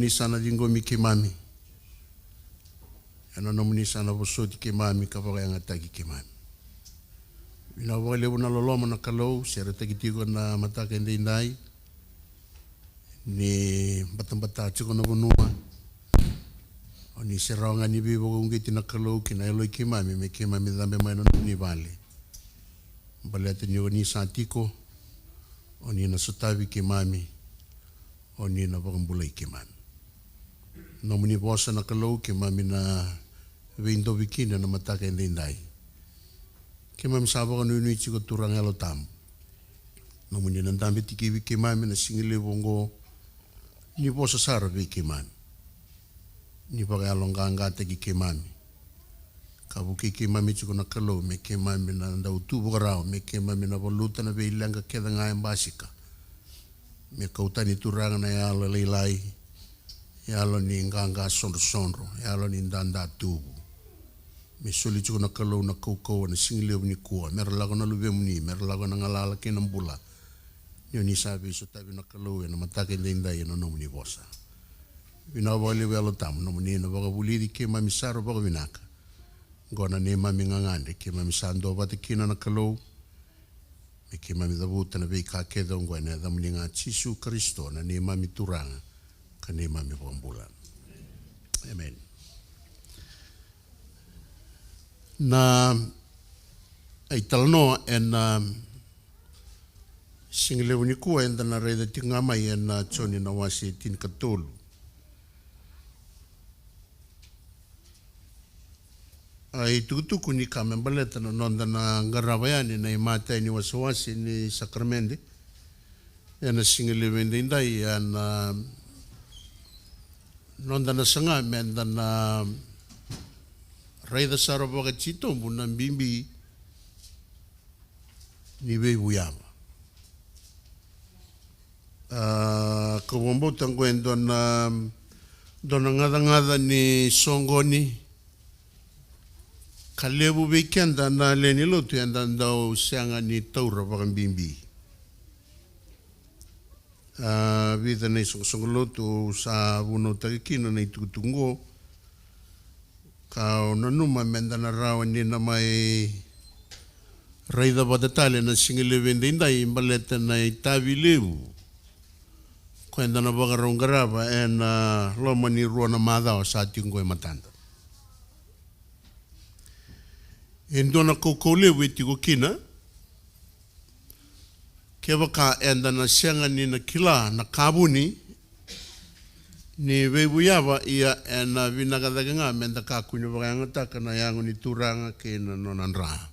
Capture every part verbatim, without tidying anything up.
sa na ciqomi keimami, ena nomuni sa na vosoti keimami ka vakayagataki keimami. Vinaka vakalevu na loloma na Kalou, seretaki tiko na mataka edaidai, ni batabata tiko na vanua. O ni se rawa ga ni veivakauqeti na Kalou ki na yaloi keimami, me keimami cabe mai na nomuni vale. Baleta ni o ni sa tiko, o ni na sotavi keimami, o ni na vakabulai keimami. Nomuni vosa na Kalou keimami na veidovi kina na mataka edaidai. Keimami sa vakanuinui tiko Turaga Yalo Tabu. Nomuni na dabe tikivi keimami na siga levu oqo, ni vosa sara vei keimami, ni vakayaloqaqataki keimami, ka vukei keimami tiko na Kalou me keimami na dau tu vakarau, me keimami na valuta na veileqa kece ga e basika, me kau tani Turaga na yalo lailai, yalo ni qaqa sodrosodro, yalo ni dadatuvu. Me soli tiko na Kalou na kaukauwa na siga levu nikua, me ra lako na luvemuni, me ra lako na galala kei na bula. Ni o ni sa veisotavi na Kalou ena mataka edaidai ena nomuni vosa. Vinaka vakalevu Yalo Tabu, nomuni na vakavulici keimami sara vakavinaka. Oqo na neimami gagadre keimami sa duavata kina na Kalou, me keimami cavuta na veika kece oqo ena yacamuni ga Jisu Karisito, na neimami Turaga ka neimami Vakabula. Emeni. Na italanoa ena siga levu nikua eda na raica tiko ga mai ena Joni na wase tinikatolu. A itukutuku ni ka me baleta na noda na qarava yani na imatai ni wasewase ni sakaramede ena siga levu edaidai, ena noda na saga meda na raica sara vakatitobu na bibi ni veivuyava. A, kau vakabauta oqo e dua na, dua na gacagaca ni soqoni ka levu vei keda na lewe ni lotu eda dau sega ni taura vakabibi. A, vica na isoqosoqo lotu au sa vunautaka kina na itukutuku oqo, ka au nanuma meda na rawa ni na mai raica vata tale na siga levu edaidai baleta na itavi levu ko eda na vakarau qarava ena loma ni rua na macawa sa tiko oqo e matada. E dua na kaukauwa levu e tiko kina, kevaka eda na sega ni na kila na ka vuni ni veivuyava, ia ena vinaka cake ga meda kakua ni vakayagataka na yago ni Turaga kei na nona dra.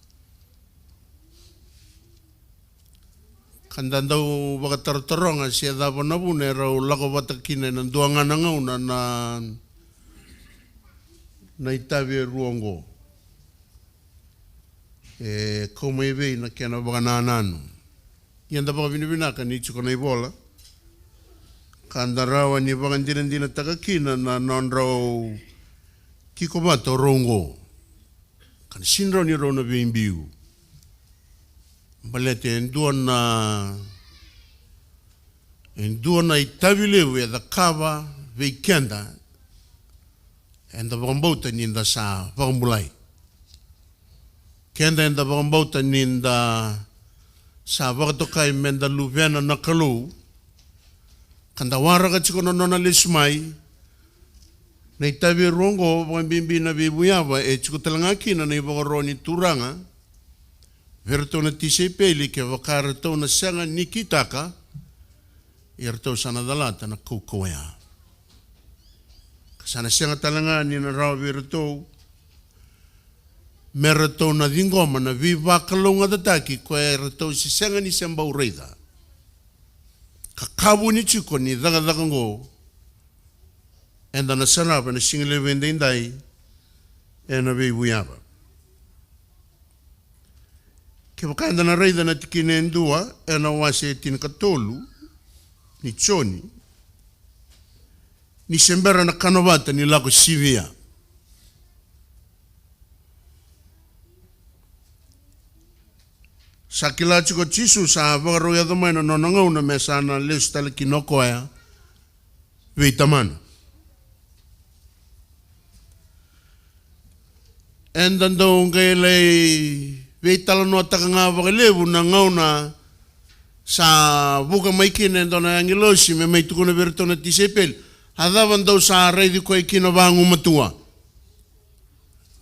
Ka da dau vakatarotaroga se cava na vuna e rau lako vata kina ena dua ga na gauna na, na itavi e rua oqo. E kau mai vei na kena vakanananu. Ia da vakavinavinaka ni tiko na ivola ka da rawa ni vakadinadinataka kina na nodrau tiko vata o rau oqo, ka na sega ni rau na veibiu. Baleta e dua na, e dua na itavi levu e cakava vei keda, eda vakabauta ni da sa vakabulai. Keda eda vakabauta ni da sa vakatokai meda luvena na Kalou, ka da waraka tiko na nona lesu mai. Na itavi e rua oqo, vakabibi na veivuyava, e tiko tale ga kina na ivakaro ni Turaga vei iratou na tisaipeli, kevaka eratou na sega ni kitaka, ia eratou sa na calata na kaukauwa ya. Ka sa na sega tale ga ni na rawa vei iratou me ratou na ciqoma na veivakalougatataki koya eratou se sega ni se bau raica. Ka ka vuni tiko ni cakacaka oqo eda na sarava ena siga levu edaidai ena veivuyava. Kevaka eda na raica na tikina e dua ena wase e tinikatolu ni Joni, ni se bera na kana vata ni lako sivia. Sa kila tiko o Jisu sa vakarau yaco mai na nona gauna me sa na lesu tale kina o koya vei Tamana. Eda dau qai lai veitalanoataka ga vakalevu na gauna sa vuka mai kina e dua na agilosi me mai tukuna vei iratou na tisaipeli. A cava dou sa raici koya kina vagumatua?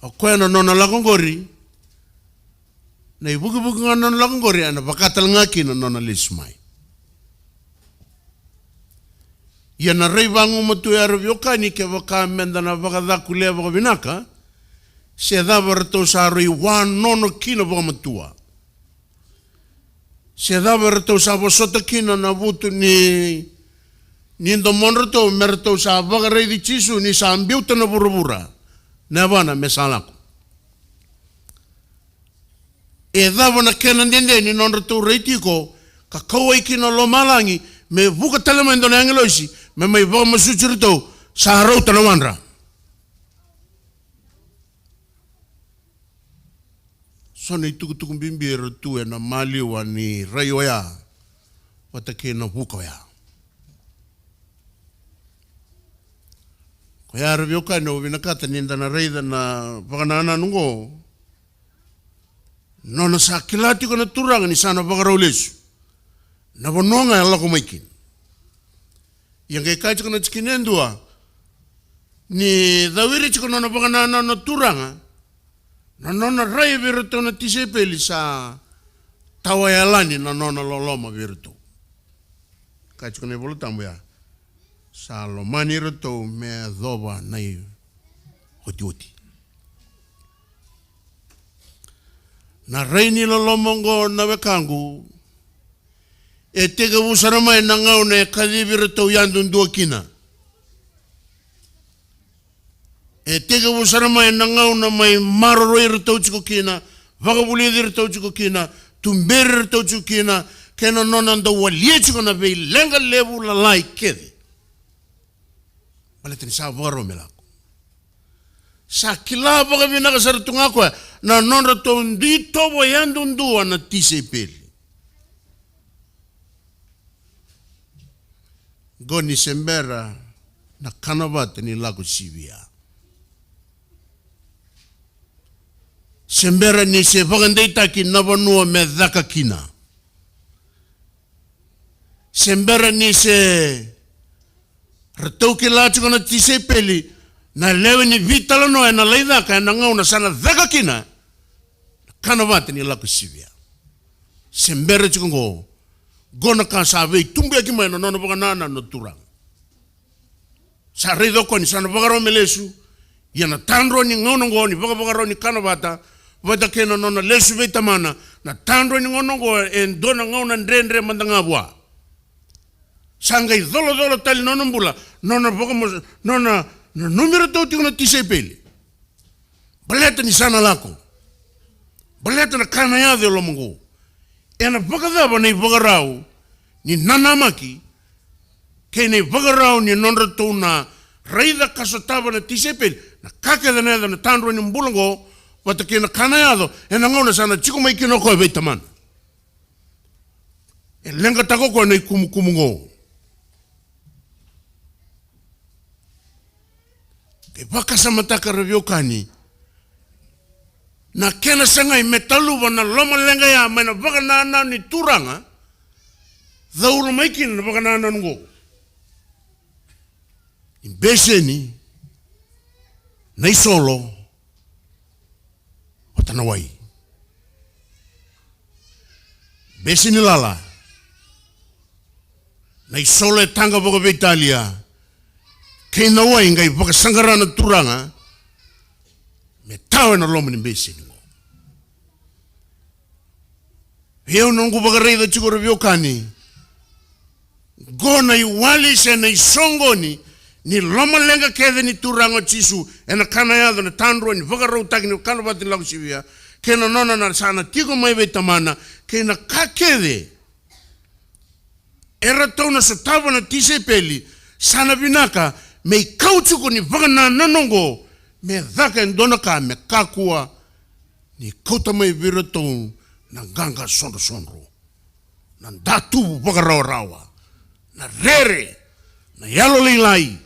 O koya na nona lako qori, na ivukivuki ga na nona lako qori, ena vaka tale ga kina na nona lesu mai. Ia na rai vagumatua ya, ra veiwekani, kevaka meda na vakacakulea vakavinaka, se cava ratou sa rui wanono kina vakamatua, se cava ratou sa vosota kina na vutu ni, ni domodratou, me ratou sa vakaraici Jisu ni sa biuta na vuravura, na yavana me sa lako. E cava na kena dede ni nodratou rai tiko ka kauwai kina lomalagi me vuka tale mai e dua na agilosi me mai vakamasuti iratou, sa rauta na wadra. So na itukutuku bibi era tu ena maliwa ni rai oya vata kei na vuka oya. Koya, ra veiwekani, au vinakata ni da na raica na vakanananu oqo. Nona sa kila tiko na Turaga ni sa na vakarau lesu na vanua ga e lako mai kina. Ia qai kaya tiko na tikina e dua, ni cawiri tiko nona vakanananu na Turaga, na nona rai vei iratou na tisaipeli sa tawayalani na nona loloma vei iratou. Kaya tiko na iVola Tabu ya, sa lomani iratou me yacova na iotioti. Na rai ni loloma oqo, na wekaqu, e tekivu sara mai na gauna e kacivi iratou yadudua kina. E tekivu sara mai na gauna mai maroroi iratou tiko kina, vakavulici iratou tiko kina, tuberi iratou tiko kina, kei na nona dau walia tiko na veileqa levu lalai kece. Baleta ni sa vakarau me lako. Sa kila vakavinaka sara tu ga koya na nodratou dui tovo yadudua na tisaipeli. Qo ni se bera na kanavata ni Lako Sivia. Se bera ni se vakadeitaki na vanua me caka kina. Se bera ni se ratou kila tiko na tisaipeli na lewe ni veitalanoa ena lai caka ena gauna sa na caka kina na kanavata ni Lako Sivia. Se bera tiko qo, qo na ka sa veitubuyaki mai na nona vakanananu na Turaga. Sa raica o koya ni sa na vakarau me lesu. Ia na tadrua ni gauna oqo ni vakavakarau ni kanavata vata kei na nona lesu vei Tamana, na tadrua ni gauna oqo e dua na gauna dredre mada ga vua. Sa qai colacola tale na nona bula, nona vakamo-, nona nanumi iratou tiko na tisaipeli. Baleta ni sa na lako. Baleta na ka na yaco e loma oqo. Ena vakacava na ivakarau ni nanamaki kei na ivakarau ni nodratou na raica ka sotava na tisaipeli na ka kece na yaco na tadrua ni bula oqo, vata kei na ka na yaco ena gauna sa na tiko mai kina o koya vei Tamana? E leqataka o koya na ikumukumu oqo. Ke vakasamataka, ra veiwekani, na kena sagai me taluva na lomaleqa ya mai na vakanananu ni Turaga, caula mai kina na vakanananu oqo. Ni beseni, na isolo, vata na wai. Bese ni lala, na isolo e taqa vakaveitalia, kei na wai qai vakasaqara na Turaga me tawa ena loma ni beseni oqo. Ia au noqu vakaraica tiko, ra veiwekani, qo na iwali se na isoqoni ni lomaleqa kece ni Turaga o Jisu ena ka na yaco na tadrua ni vakarautaki ni kanavata ni Lako Sivia, kei na nona na sa na tiko mai vei Tamana, kei na ka kece eratou na sotava na tisaipeli, sa na vinaka me ikau tiko ni vakanananu oqo me caka e dua na ka me kakua ni kauta mai vei iratou na qaqa sodrosodro, na datuvu vakarawarawa, na rere, na yalolailai.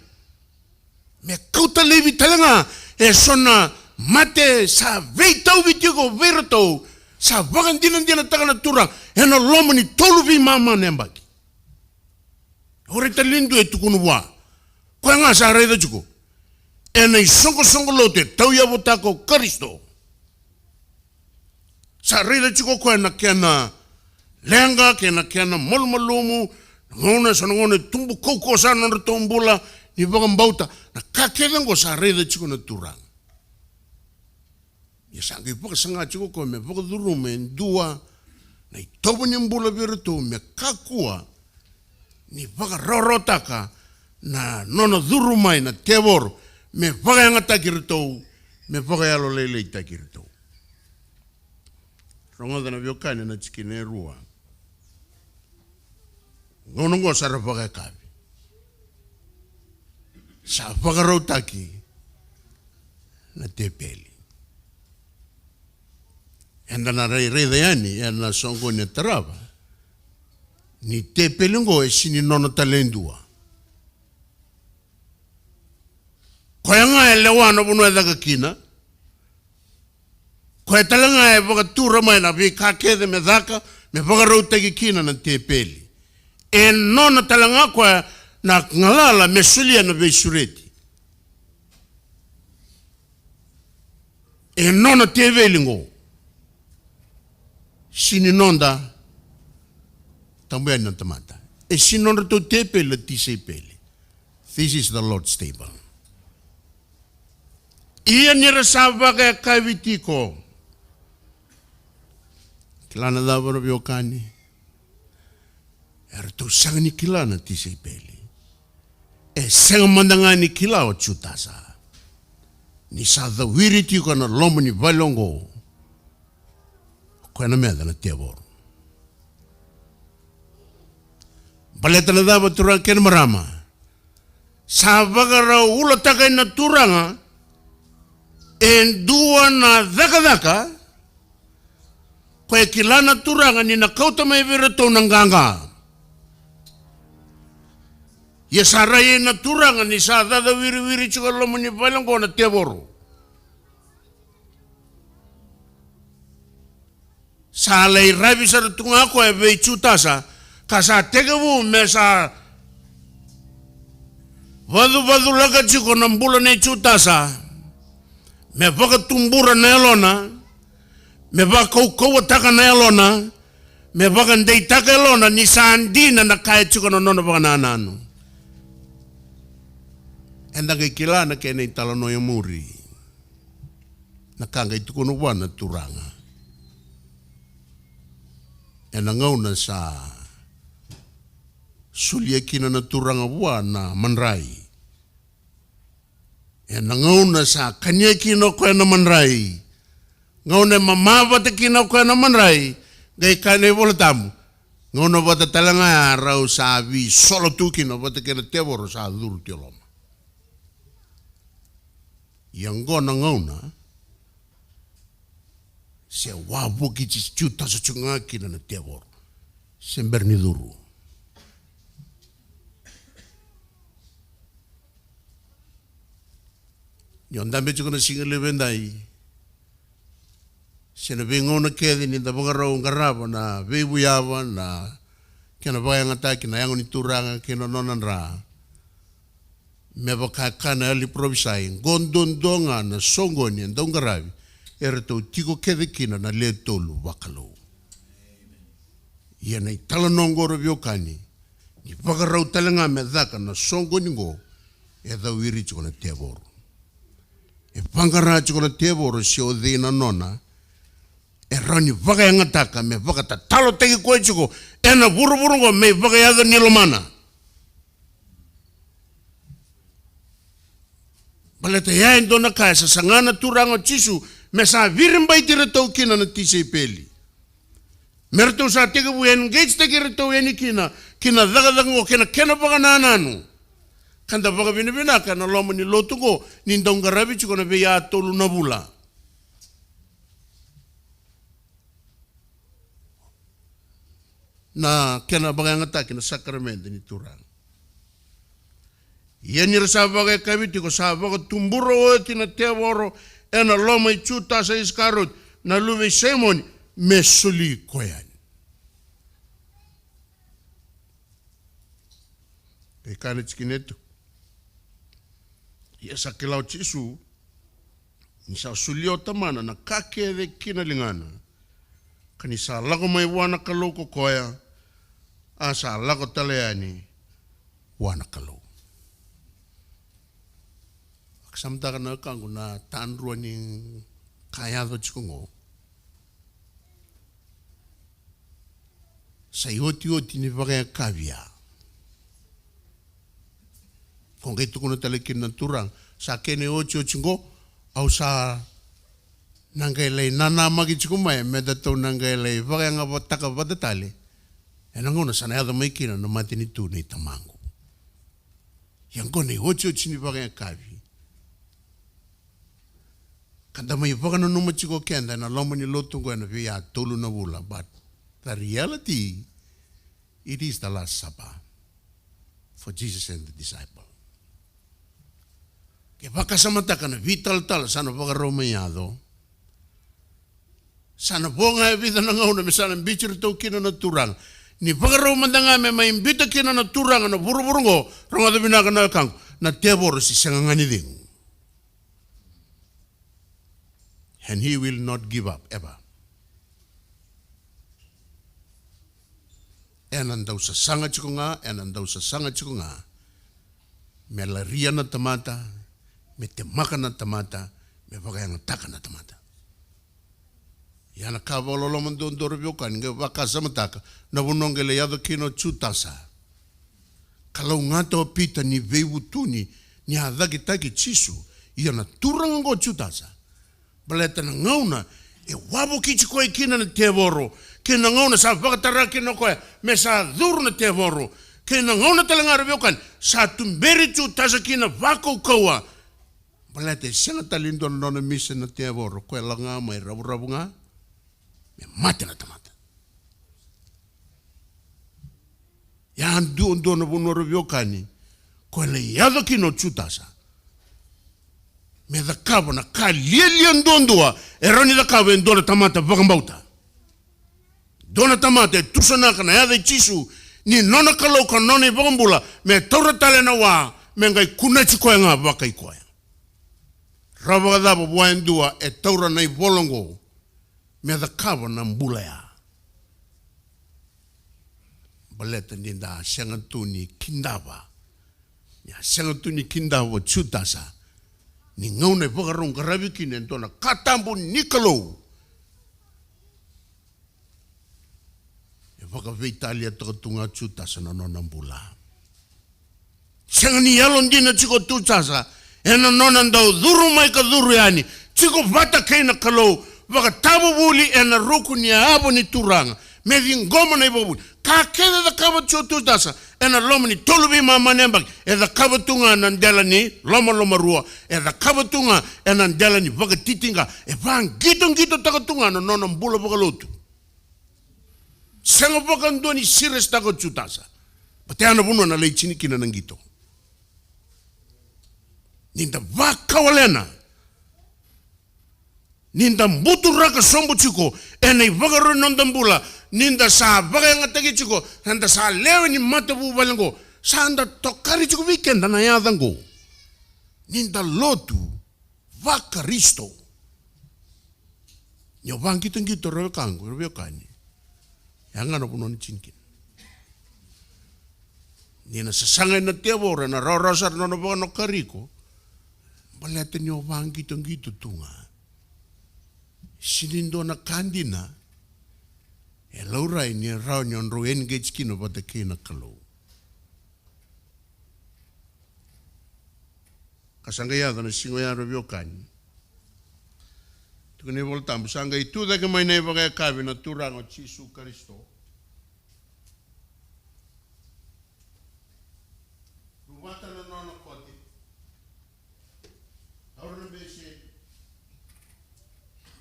Me kauta laivi tale ga e so na mate sa veitauvi tiko vei iratou, sa vakadinadinataka na Turaga ena loma ni tolu veimama na yabaki. O ira tale e dua e tukuna vua, koya ga sa raica tiko ena isoqosoqo lotu e tauyavutaka o Karisito. Sa raica tiko o koya na kena leqa kei na kena malumalumu, na gauna, so na gauna e tubu kaukauwa sara na nodratou bula ni vakabauta. Na ka kece oqo sa raica tiko na Turaga. Ia sa qai vakasaga tiko o koya me vakacuruma e dua na itovo ni bula vei iratou me kakua ni vakarawarawataka na nona curu mai na tevoro me vakayagataki iratou, me vakayalolailaitaki iratou. Rogoca na veiwekani na tikina e rua. Gauna oqo sa ra vakayakavi. Sa vakarautaki na tepeli. Eda na rai, raica yani ena soqoni e tarava ni tepeli oqo e sega ni nona tale e dua. Koya ga e lewa na vanua e caka kina. Koya tale ga e vakatura mai na veika kece me caka, me vakarautaki kina na tepeli. E nona tale ga koya na galala me solia na veisureti. E nona teveli oqo. Sega ni noda, tabu yani na tamata. E sega ni nodratou tepeli na tisaipeli. This is the Lord's table. Ia ni ra sa vakayakavi tiko. Kila na cava, ra veiwekani? Eratou sega ni kila na tisaipeli. E sega mada ga ni kila o Jutasa ni sa cawiri tiko ena loma ni vale oqo o koya na meca na tevoro. Baleta na cava, turaga kei na marama? Sa vakarau ulataka na Turaga e dua na cakacaka koya e kila na Turaga ni na kauta mai vei iratou na qaqa. Ia sa rai na Turaga ni sa cacawiriwiri tiko e loma ni vale oqo na tevoro. Sa lai ravi sara tu ga o koya vei Jutasa, ka sa tekivu me sa vacuvaculaka tiko na bula nei Jutasa, me vakatubura na yalona, me vakaukauwataka na yalona, me vakadeitaka yalona ni sa dina na ka e tiko na nona vakanananu. Eda qai kila na kena italanoa e muri. Na ka qai tukuna vua na Turaga. Ena gauna sa solia kina na Turaga vua na madrai. Ena gauna sa kania kina o koya na madrai. Gauna e mama vata kina o koya na madrai. Qai kaya na iVola Tabu, gauna vata tale ga ya rau sa veisolo tu kina vata kei na tevoro sa curu tu e loma. Ia oqo na gauna se wavoki Jutasa tiko ga kina na tevoro, se bera ni curu. Ni o dabe tiko na siga levu edai, se na veigauna kece ni da vakarau qarava na veivuyava, na kena vakayagataki na yago ni Turaga kei na nona dra. Me vaka e kaya na yalo ni parofisai, qo duadua ga na soqoni e dau qaravi, eratou tiko kece kina na le tolu vakalou. Ia na italanoa oqo, ra veiwekani, ni vakarau tale ga me caka na soqoni oqo, e cawiri tiko na tevoro. E vaqara tiko na tevoro se o cei na nona e rawa ni vakayagataka me vakatatalotaki koya tiko ena vuravura oqo me ivakayaco ni lomana. Baleta ya e dua na ka e sasaga na Turaga o Jisu me sa viribaiti iratou kina na tisaipeli. Me ratou sa tekivu engage-taki iratou yani kina ki na cakacaka oqo kei na kena vakanananu. Ka da vakavinavinaka ena loma ni lotu oqo ni dau qaravi tiko na veiya tolu na vula na kena vakayagataki na sakaramede ni Turaga. Ia ni ra sa vakayakavi tiko, sa vakatubura oti na tevoro ena loma i Jutasa Isikarioti, na luve i Saimoni, me soli koya yani. Qai kaya na tikina e tu: Ia sa kila o Jisu ni sa solia o Tamana na ka kece ki na ligana, ka ni sa lako mai vua na Kalou ko koya, a sa lako tale yani vua na Kalou. Vakasamataka na wekaqu na tadrua ni ka yaco tiko qo. Sa iotioti ni vakayakavi ya. Ko qai tukuna tale kina na Turaga, sa kena iotioti qo, au sa na qai lai nanamaki tiko mai, me datou na qai lai vakayagataka vata tale ena gauna sa na yaco mai kina na matanitu nei Tamaqu. Ia qo na iotioti ni vakayakavi. Ka da mai vakananuma tiko keda ena loma ni lotu qo ena via tolu na vula, but the reality, it is the Last Supper for Jesus and the disciple. Ke vakasamataka na veitalatala sa na vakarau mai yaco. Sa na vo ga e vica na gauna me sa na biuti iratou kina na Turaga. Ni vakarau mada ga me mai biuta kina na Turaga na vuravura qo, rogoca vinaka na wekaqu, na tevoro se sega ga ni cegu. And he will not give up ever. Ena dau sasaga tiko ga, ena dau sasaga tiko ga me laria na tamata, me temaka na tamata, me vakayagataka na tamata. Ia na ka vakaloloma duadua, ra veiwekani, qai vakasamataka na vanua qai lai yaco kina o Jutasa. Kalougata o Pita ni veivutuni ni a cakitaki Jisu. Ia na turaga oqo o Jutasa, baleta na gauna e wavokiti koya kina na tevoro, kei na gauna sa vakatara kina o koya me sa curu na tevoro, kei na gauna tale ga, ra veiwekani, sa tuberi Jutasa kina vakaukauwa. Baleta e sega tale ni dua na nona misi na tevoro, koya lako ga mai ravuravu ga me mate na tamata. Ia duadua na vanua, ra veiwekani, koya lai yaco kina o Jutasa me cakava na ka lialia duadua e rawa ni cakava e dua na tamata vakabauta. Dua na tamata e tusanaka na yaca i Jisu ni nona Kalou ka nona iVakabula, me taura tale na wa, me qai kunati koya ga vakai koya. Rawa vakacava vua e dua e taura na ivola oqo me cakava na bula ya? Baleta ni da sega tu ni kidava, ni a sega tu ni kidava o Jutasa ni gauna e vakarau qaravi kina e dua na ka tabu ni Kalou. E vakaveitaliataka tu ga o Jutasa na nona bula. Sega ni yalodina tiko o Jutasa ena nona dau curu mai ka curu yani, tiko vata kei na Kalou, vakatavuvuli ena ruku ni yavo ni Turaga, me ciqoma na ivakavuvuli. Ka kece e cakava tiko o Jutasa ena loma ni tolu veimama na yabaki, e cakava tu ga na dela ni lomalomarua, e cakava tu ga ena dela ni vakatitiqa, e vaqitoqitotaka tu ga na nona bula vakalotu. Sega vakadua ni serious-taka o Jutasa. Baleta ya na vanua na lai tini kina na qito. Ni da vakawalena, ni da buturaka sobu tiko ena ivakarau ni noda bula, ni da sa vakayagataki tiko, eda sa lewe ni matavuvale oqo, sa da tokari tiko vei keda na yaca oqo. Ni da lotu vaKarisito. Ni o vaqitoqito, ra wekaqu, ra veiwekani, ya ga na vanua ni tini kina. Ni na sasaga na tevoro, ena rawarawa sara na nona vakanokari iko, baleta ni o vaqitoqito tu ga. Sega ni dua na ka dina e laurai ni rawa ni o drau engage kina vata kei na Kalou. Ka sa qai yaco na siga oya, ra veiwekani. Tukuna na iVola Tabu, sa qai tu cake mai na ivakayakavi na Turaga o Jisu Karisito. Ruvata na nona kote. Taura na beseni.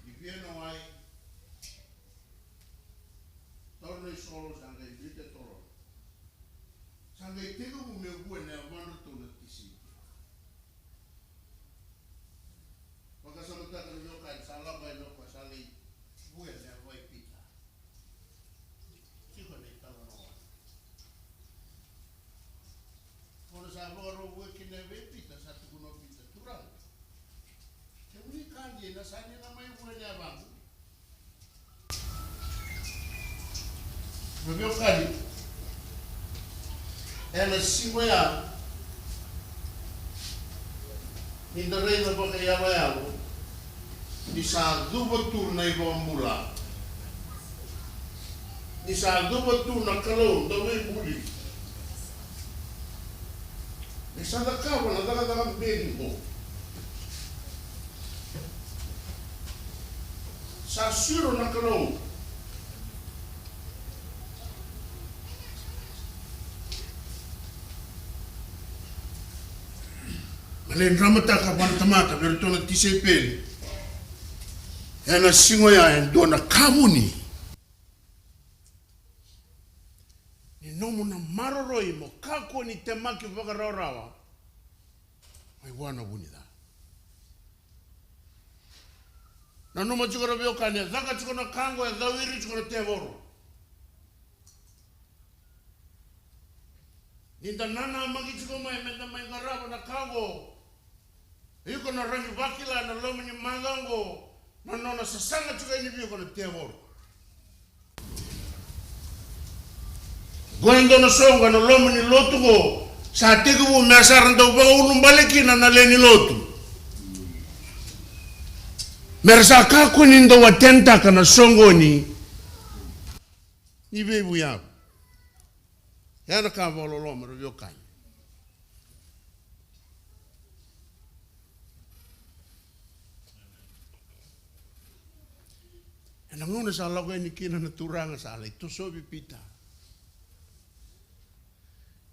Livia na wai. Taura na isoro, sa qai biuta e tolona. Sa qai tekivu me vua ena yavadratou na tisaipeli. Vakasamataka Veiwekani, ena siga oya, ni da raica vakayaloyalo, ni sa cuva tu na iVakabula. Ni sa cuva tu na Kalou, Dauveibuli. Ni sa cakava na cakacaka beni qo. Sa siro na Kalou. Na lai dramataka vua na tamata, vei iratou na tisaipeli. Ena siga oya e dua na ka vuni. Ni nomu na maroroi mo kakua ni temaki vakarawarawa mai vua na vu ni ca. Nanuma tiko ra veiwekani, e caka tiko na ka oqo, e cawiri tiko na tevoro. Ni da nanamaki tiko mai me da mai qarava na ka oqo, iko na rawa ni vakila ena loma ni macawa oqo na nona sasaga tiko yani vei iko na tevoro. Qo e dua na soqo ena loma ni lotu qo, sa tekivu me sa ra dau vakaulubale kina na lewe ni lotu. Me ra sa kakua ni dau attendtaka na soqoni ni veivuyavu. Ena ka vakaloloma ra veiwekani. Ena gauna sa lako yani kina na Turaga sa lai tosovi Pita.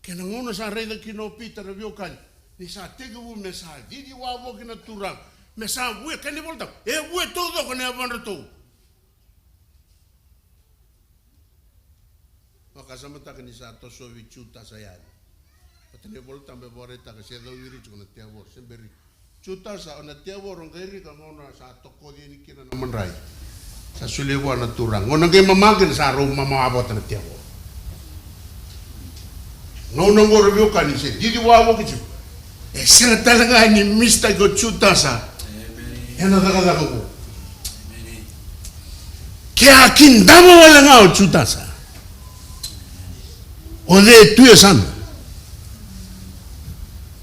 Kei na gauna sa raica kina o Pita na veiwekani, ni sa tekivu me sa cici wavoki na Turaga, me sa vuya, kena iVolatabu, e vuya taucoko na yavadratou. Vakasamataka ni sa tosovi Jutasa yani. Vata na iVolatabu e vakaraitaka se cawiri tiko na tevoro, se beri. Jutasa, o na tevoro qai rika gauna sa tokoci yani kina na madrai. Sa solia vua na Turaga. Gauna qai mama kina sa rau mama wavota na tevoro. Gauna qo ra veiwekani se cici wavoki tiko. E sega tale ga ni mistake o Jutasa. Ena cakacaka qo. Ke a kidava wale ga o Jutasa, o cei tu e sana?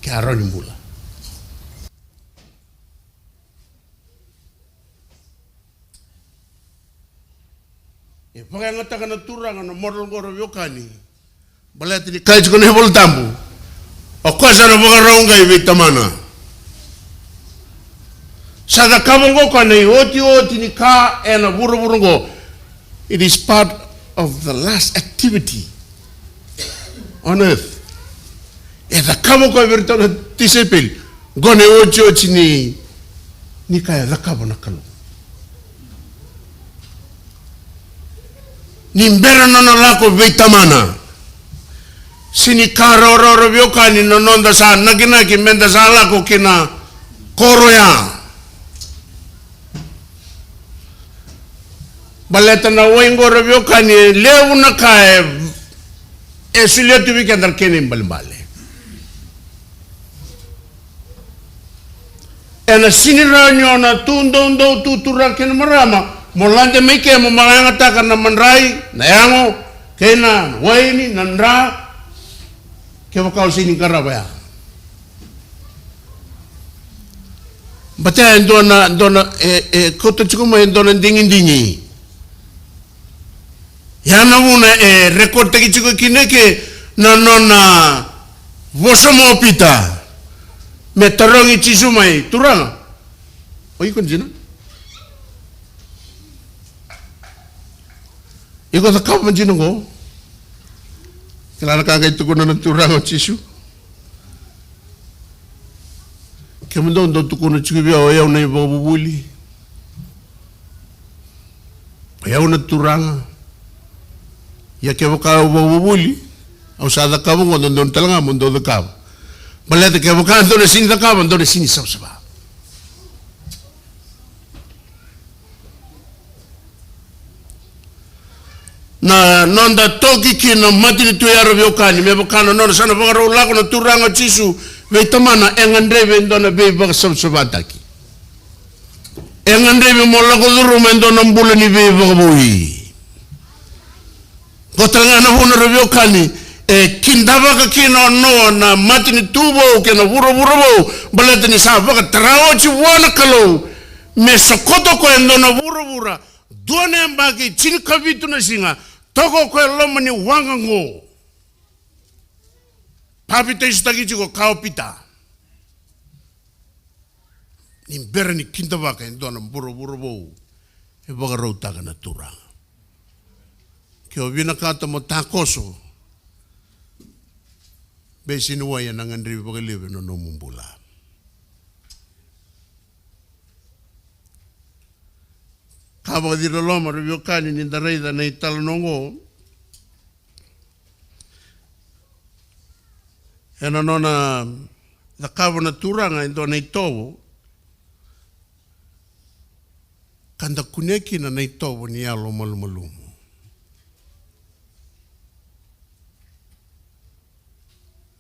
Ke a rawa ni bula. E vakayagataka na Turaga na model qo ra veiwekani. Baleta ni kaya tiko na iVolatabu, o koya sa na vakarau qai vei Tamana. Sa cakava qo koya na iotioti ni ka ena vuravura qo. It is part of the last activity on earth. E cakava koya vei iratou na tisaipeli. Qo na iotioti ni, ni ka e cakava na Kalou. Ni bera nona lako vei Tamana. Sega ni ka rawarawa ra veiwekani na noda sa nakinaki meda sa lako ki na koro ya. Baleta na wai qo ra veiwekani e levu na ka e, e solia tu vei keda na kena ibalebale. Ena sega ni rawa ni o na tu doudou tu turaga kei na marama mo lade mai ke mo vakayagataka na madrai, na yago, kei na waini, na dra, kevaka o sega ni qarava ya. Baleta e dua na, dua na, e, e kauta tiko mai e dua na digidigi. Ya na vuna e record taki tiko kina ke na nona vosa mai o Pita me tarogi Jisu mai, Turaga, o iko dina? Iko cakava dina qo? Kila na ka qai tukuna na Turaga o Jisu. Kemudou dau tukuna tiko vei au, o yau na ivakavuvuli. O yau na Turaga. Ia kevaka au vakavuvuli, au sa cakava qo, dodonu tale ga mo dou cakava. Baleta kevaka dou na sega ni cakava, dou na sega ni savasava. Na noda toki ki na matanitu ya ra veiwekani, me vaka na nona sa na vakarau lako na Turaga o Jisu vei Tamana, e gadrevi e dua na veivakasavasavataki. E gadrevi mo lako curuma e dua na bula ni veivakavoui. Qo tale ga na vuna, ra veiwekani, e kidavaka kina o Noa na matanitu vou kei na vuravura vou, baleta ni sa vakatara oti vua na Kalou me sokota o koya e dua na vuravura, dua na yabaki tinikavitu na siga, toka o koya e loma ni waqa oqo. Papitaisotaki tiko o koya o Pita. Ni bera ni kidavaka e dua na vuravura vou e vakarautaka na Turaga. Ke o vinakata mo takoso, beseni wai ena gadrevi vakalevu ena nomu bula. Ka vakaciri loloma, ra veiwekani, ni da raica na italanoa oqo, ena nona cakava na Turaga e dua na itovo, ka da kunea kina na itovo ni yalo malumalumu.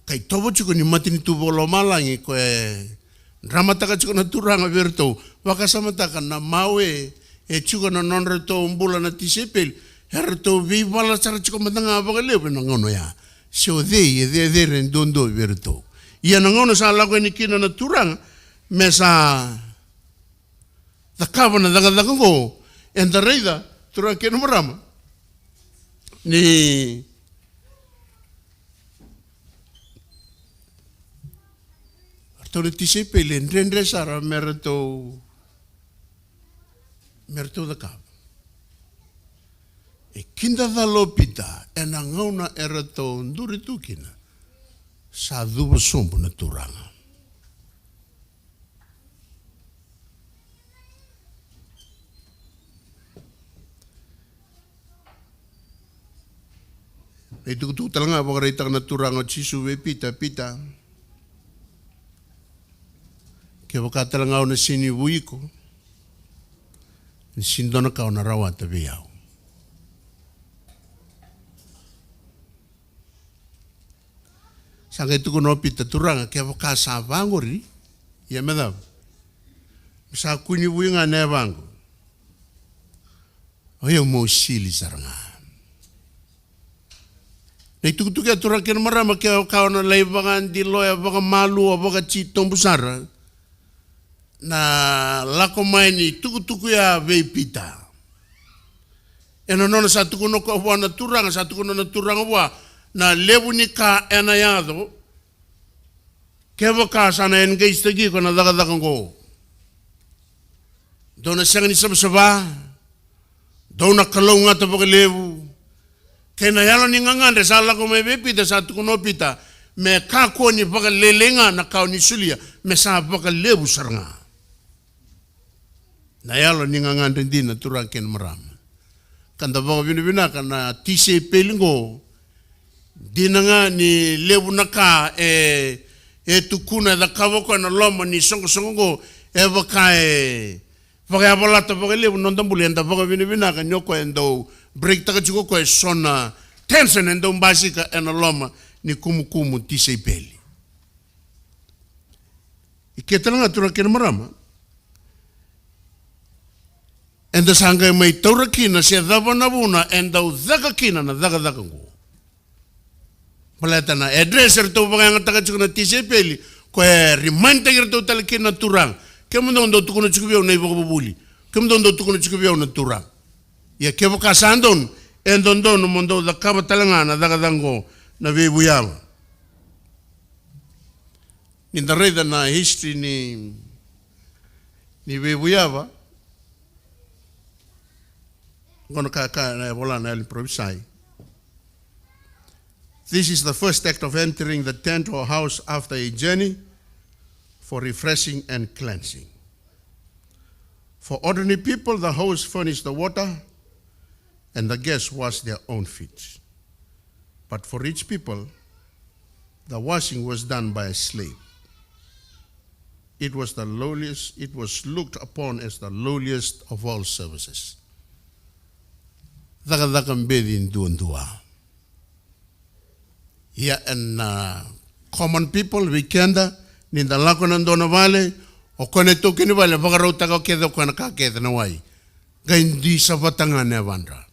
Ka itovo tiko ni matanitu vakalomalagi ko e dramataka tiko na Turaga vei iratou. Vakasamataka na mawe e tiko na nodratou bula na tisaipeli, eratou veivala sara tiko mada ga vakalevu ena gauna oya. Se o cei e cecere duadua vei iratou. Ia na gauna sa lako yani kina na Turaga me sa cakava na cakacaka oqo, eda raica, turaga kei na marama, ni ratou na tisaipeli e dredre sara me ratou, me ratou cakava. E kidacala o Pita ena gauna eratou duri tu kina, sa cuva sobu na Turaga. Na itukutuku tale ga vakaraitaka na Turaga o Jisu vei Pita, Pita, kevaka tale ga au na sega ni vui iko, ni sega ni dua na ka o na rawata vei au. Sa qai tukuna o Pita, Turaga, kevaka sa vaqori, ia me cava? Me sa kua ni vui ga na yavaqu. O yau meu sili sara ga. Na itukutuku ya, turaga kei na marama, kevaka o na lai vakadiloya vakamalua, vakatitobu sara na lako mai ni tukutuku ya vei Pita. Ena nona sa tukuna o koya vua na Turaga, sa tukuna na Turaga vua na levu ni ka ena yaco kevaka sa na engage-taki iko ena cakacaka oqo. Dou na sega ni savasava, dou na kalougata vakalevu. Kei na yalo ni gagadre sa lako mai vei Pita, sa tukuna o Pita, me kakua ni vakalailai ga na ka o ni solia, me sa vakalevu sara ga. Na yalo ni gagadre dina, turaga kei na marama. Ka da vakavinavinaka na tisaipeli qo, dina ga ni levu na ka e, e tukuna, e cakava o koya ena loma ni soqosoqo qo, e vaka e vakayavalata vakalevu na noda bula. Eda vakavinavinaka ni o koya e dau break-taka tiko o koya eso na tension e dau basika ena loma ni kumukumu tisaipeli. I ke tale ga, turaga kei na marama, eda sa qai mai taura kina se cava na vuna e dau caka kina na cakacaka oqo. Baleta na address eratou vakayagataka tiko na tisaipeli, koya e remind-taki iratou tale kina na Turaga. Kemudou dau tukuna tiko vei au na ivakavuvuli, kemudou dau tukuna tiko vei au na Turaga. Ia kevaka sa donu, e dodonu mo dou cakava tale ga na cakacaka oqo na veivuyava. Ni da raica na history ni, ni veivuyava, qo na ka e kaya na ivola na Yalo ni Parofisai. This is the first act of entering the tent or house after a journey for refreshing and cleansing. For ordinary people, the host furnished the water and the guests washed their own feet. But for rich people, the washing was done by a slave. It was the lowliest, it was looked upon as the lowliest of all services. Cakacaka beci duadua. Ia ena, uh, common people vei keda, ni da lako ena dua na vale, o koya na itaukei ni vale vakarautaka kece o koya na ka kece, na wai. Qai dui savata ga na yavadra.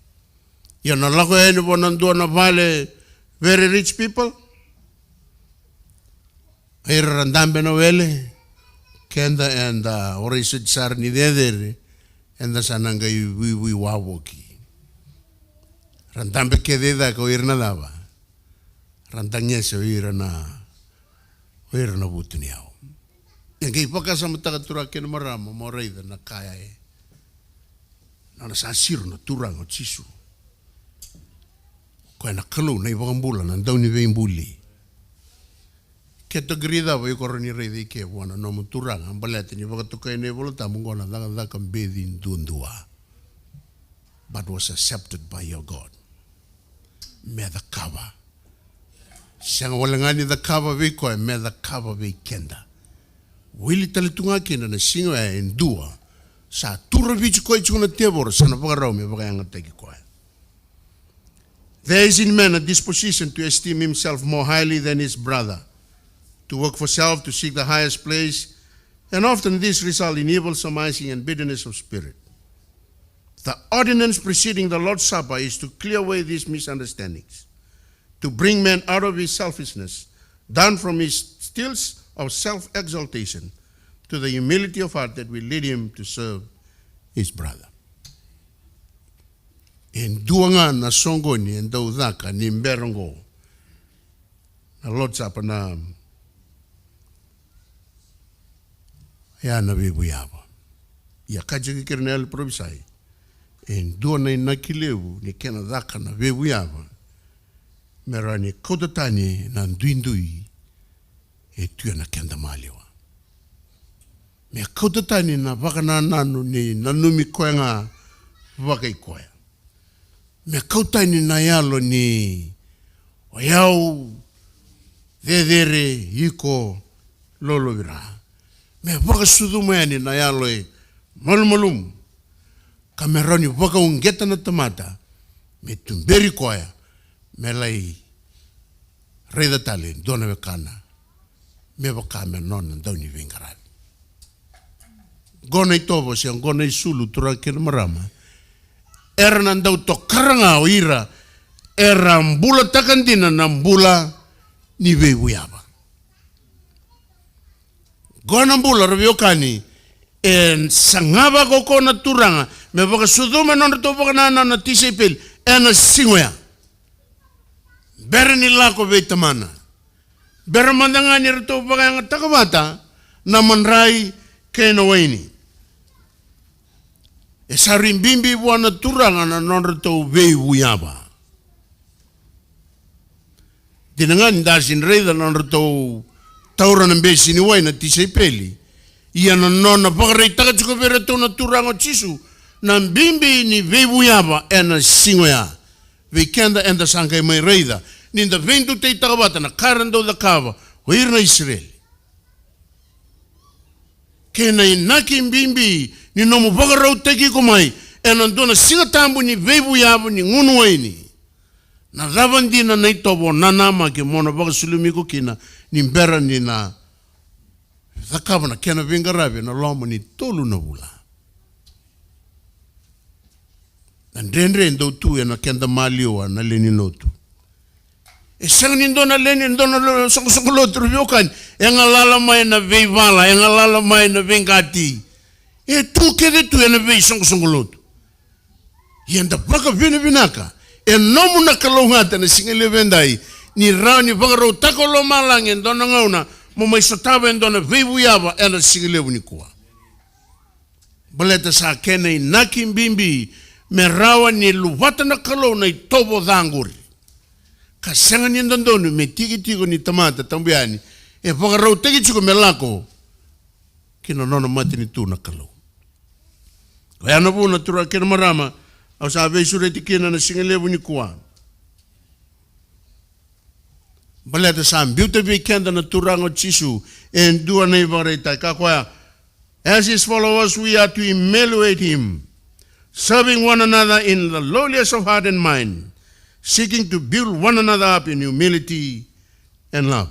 Ia na lako yani vua na dua na vale, very rich people. Ira ra dabe na wele, keda eda orai soti sara ni cecere, eda sa na qai vuivui wavoki. Ra dabe kece i cake o ira na cava? Ra dagese o ira na, o ira na vutuniyau. E qai vakasamataka, turaga kei na marama, mo raica na ka ya e, na nona sa siro na Turaga o Jisu. Koya na Kalou na iVakabula, na Dauniveibuli. Category cava iko rawa ni raica i ke vua na nomu Turaga, baleta ni vakatokai na iVola Tabu, qo na cakacaka beci duadua. But was accepted by your God. Me cakava. Sega wale ga ni cakava vei koya, me cakava vei keda. Wili tale tu ga kina na siga oya e dua sa turavi tiko koya tiko na tevoro, sa na vakarau me vakayagataki koya. There is in man a disposition to esteem himself more highly than his brother, to work for self, to seek the highest place, and often this result in evil surmising and bitterness of spirit. The ordinance preceding the Lord's Supper is to clear away these misunderstandings, to bring man out of his selfishness, down from his stilts of self-exaltation, to the humility of heart that will lead him to serve his brother. E dua ga na soqoni e dau caka ni bera oqo na Lord's Supper, na, ya na veivuyava. Ia, kaya tiko kina na yalo ni parofisai, e dua na inaki levu ni kena caka na veivuyava, me rawa ni kauta tani na duidui e tu ena keda maliwa. Me kauta tani na vakanananu ni nanumi koya ga vakai koya. Me kauta tani na yalo ni o yau, cecere, iko, lolovira. Me vakasucuma yani na yalo e malumalumu, ka me rawa ni vakauqeta na tamata me tuberi koya, me lai raica tale e dua na wekana me vaka me nona dauniveiqaravi. Qo na itovo se qo na isulu, turaga kei na marama, era na dau tokara ga o ira era bulataka dina na bula ni veivuyava. Qo na bula, ra veiwekani, e saga vakaukauwa na Turaga me vakasucuma e nodratou vakanananu na tisaipeli ena siga oya. Bera ni lako vei Tamana, bera mada ga ni ratou vakayagataka vata na madrai kei na waini, e sa rui bibi vua na Turaga na nodratou veivuyava. Dina ga ni da sega ni raica na nodratou taura na bese ni wai na tisaipeli, ia na nona vakaraitaka tiko vei iratou na Turaga o Jisu na bibi ni veivuyava ena siga oya. Vei keda, eda sa qai mai raica ni da veidutaitaka vata na ka era dau cakava o ira na Isireli, kei na inaki bibi ni nomu vakarautaki iko mai ena dua na Siga Tabu ni veivuyava ni gunu waini. Na cava dina na itovo o nanamaki mo na vakasulumi iko kina ni bera ni na cakava na kena veiqaravi ena loma ni tolu na vula? Na dredre e dau tu ena keda maliwa na lewe ni lotu. E sega ni dua na lewe ni, dua na lo-, soqosoqo lotu, ra veiwekani, e galala mai na veivala, e galala mai na veiqati. E tu kece tu ena veisoqosoqo lotu. Ia da vakavinavinaka, e nomu na kalougata na siga levu edai, ni rawa ni vakarautaka o lomalagi e dua na gauna mo mai sotava e dua na veivuyava ena siga levu nikua. Baleta sa kena inaki bibi me rawa ni luvata na Kalou na itovo ca qori, ka sega ni dodonu me tiki tiko ni tamata tabu yani e vakarautaki tiko me lako ki na nona matanitu na Kalou. Oya na vuna, turaga kei na marama, au sa veisureti kina na siga levu nikua. Baleta sa biuta vei keda na Turaga o Jisu e dua na ivakaraitaki, kaya o koya, "As his followers, we are to emulate him, serving one another in the lowliness of heart and mind, seeking to build one another up in humility and love."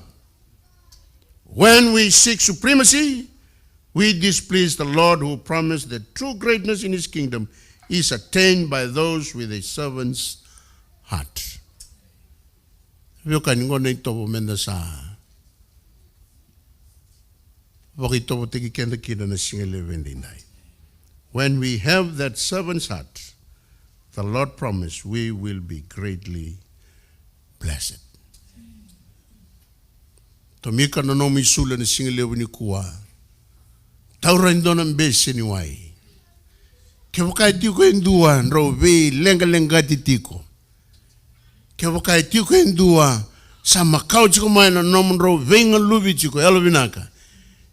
When we seek supremacy, we displease the Lord, who promised that true greatness in his kingdom is attained by those with a servant's heart. Veiwekani, qo na itovo meda sa vakaitovotaki keda kina na siga levu edaidai. When we have that servant's heart, the Lord promise we will be greatly blessed. Tomika na nomu isulu ena siga levu nikua. Taura e dua na bese ni wai. Kevaka e tiko e dua drau veileqaleqati tiko, kevaka e tiko e dua sa makawa tiko mai na nomudrau veigaluvi tiko, yalovinaka,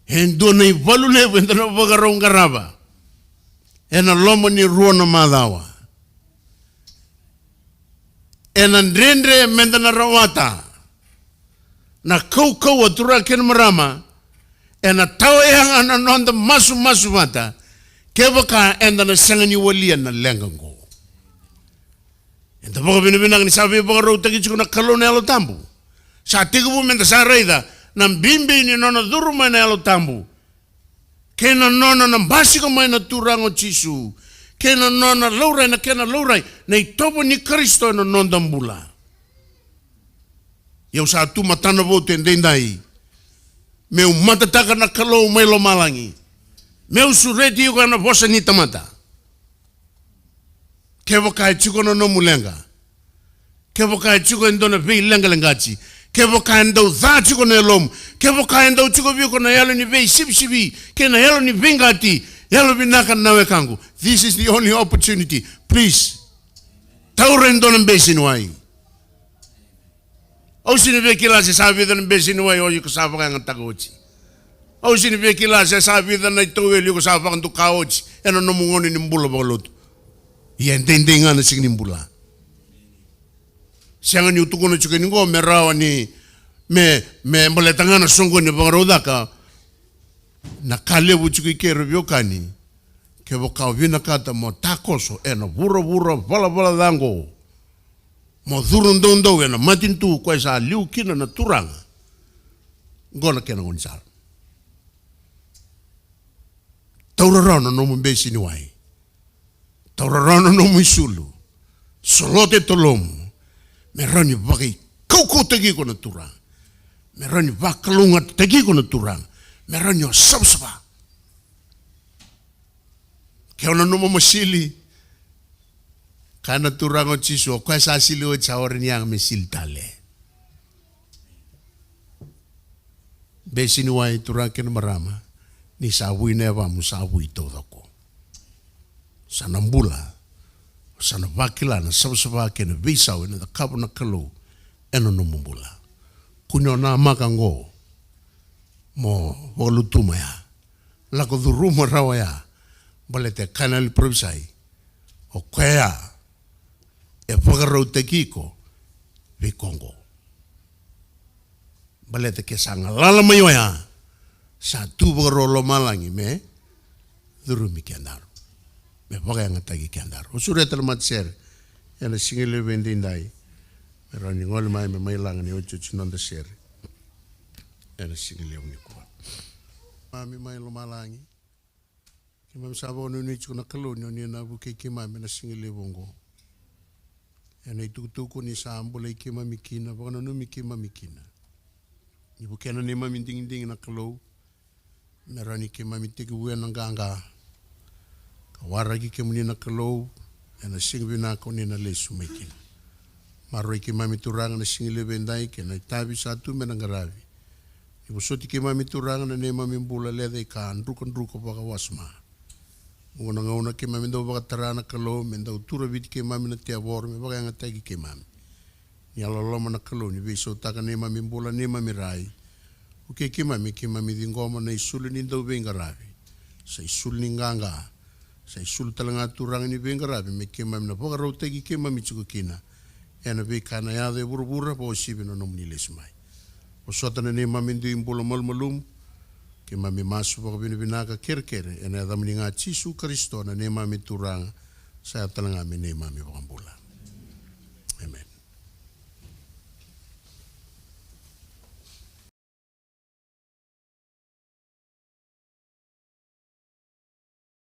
e dua na ivalu levu eda na vakarau qarava ena loma ni rua na macawa. Ena dredre meda na rawata na kaukauwa, turaga kei na marama, ena tawa yaga na noda masumasu vata kevaka eda na sega ni walia na leqa oqo. Eda vakavinavinaka ni sa veivakarautaki tiko na Kalou na Yalo Tabu. Sa tekivu meda sa raica na bibi ni nona curu mai na Yalo Tabu, kei na nona na basika mai na Turaga o Jisu, kei na nona laurai, na kena laurai na itovo ni Karisito ena noda bula. Ia au sa tu matanavotu edaidai meu matataka na Kalou mai lomalagi, meu sureti iko ena vosa ni tamata. Kevaka e tiko na nomu leqa, kevaka e tiko e dua na veileqaleqati, kevaka e dau ca tiko na yalomu, kevaka e dau tiko vei iko na yalo ni veisivisivi kei na yalo ni veiqati, yalovinaka na wekaqu. This is the only opportunity. Please. Taura e dua na bese ni wai. Au sega ni via kila se sa vica na bese ni wai o iko sa vakayagataka oti. Au sega ni via kila se sa vica na itauwelu o iko sa vakaduka oti ena nomu gauna ni bula vakalotu. Ia e daidai ga na siga ni bula. Sega niu tukuna tiko ni qo me rawa ni me, me baleta ga na soqoni vakarau caka. Na ka levu tiko i keri, veiwekani, kevaka o vinakata mo takoso ena vuravura valavala ca oqo, mo curu doudou ena matanitu koya sa liu kina na Turaga, qo na kena gaunisala. Taura rawa na nomu bese ni wai. Taura rawa na nomu isulu. Solota e tolomu. Me rawa ni vakaikaukautaki iko na Turaga. Me rawa ni vakalougatataki iko na Turaga. Me rawa ni o savasava. Ke o nanuma mo sili, kaya na Turaga o Jisu, o koya sa sili oti sa warai ni yaga me sili tale. Bese ni wai, turaga kei na marama, ni sa vui na yavamu, sa vui taucoko. Sa na bula, sa na vakila na savasava kei na veisau ena cakava na Kalou ena nomu bula. Kua ni o namaka oqo mo vakalutuma ya. Lako curuma rawa ya. Baleta e kaya na yalo ni parofisai, o koya e vakarautaki iko vei koya oqo. Baleta ke sa galala mai oya, sa tu vakarau lomalagi me curumi kedaru, me vakayagataki kedaru. Au sureta na matasere ena siga levu edaidai me rawa ni gole mai me mai laga na iotioti ni noda sere ena siga levu nikua. Mami mai lomalagi, keimami sa vakanuinui tiko na Kalou ni o ni na vukei keimami ena siga levu oqo. Ena itukutuku ni sa bulai keimami kina, vakananumi keimami kina. Ni vukea na neimami digidigi na Kalou, me rawa ni keimami tekivu ena qaqa ka waraki kemuni na Kalou ena siga vinaka o ni na lesu mai kina. Maroroi keimami Turaga na siga levu edai kei na itavi sa tu me na qaravi. Ni vosoti keimami Turaga na neimami bula lecaika, drukadruka vakawasoma. Oqo na gauna keimami dau vakatara na Kalou me dau turaviti keimami na tevoro me vakayagataki keimami. Ni yalololoma na Kalou ni veisautaka neimami bula, neimami rai. Vukei keimami, keimami ciqoma na isulu ni dauveiqaravi. Sa isulu ni qaqa, sa isulu tale ga Turaga ni veiqaravi me keimami na vakarautaki keimami tiko kina ena veika na yaco e vuravura, vakauasivi na nomuni lesu mai. Vosota na neimami dui bula malumalumu. Keimami masu vakavinavinaka, kerekere ena yacamuni ga Jisu Karisito na neimami Turaga, sa yaco tale ga me neimami vakabula.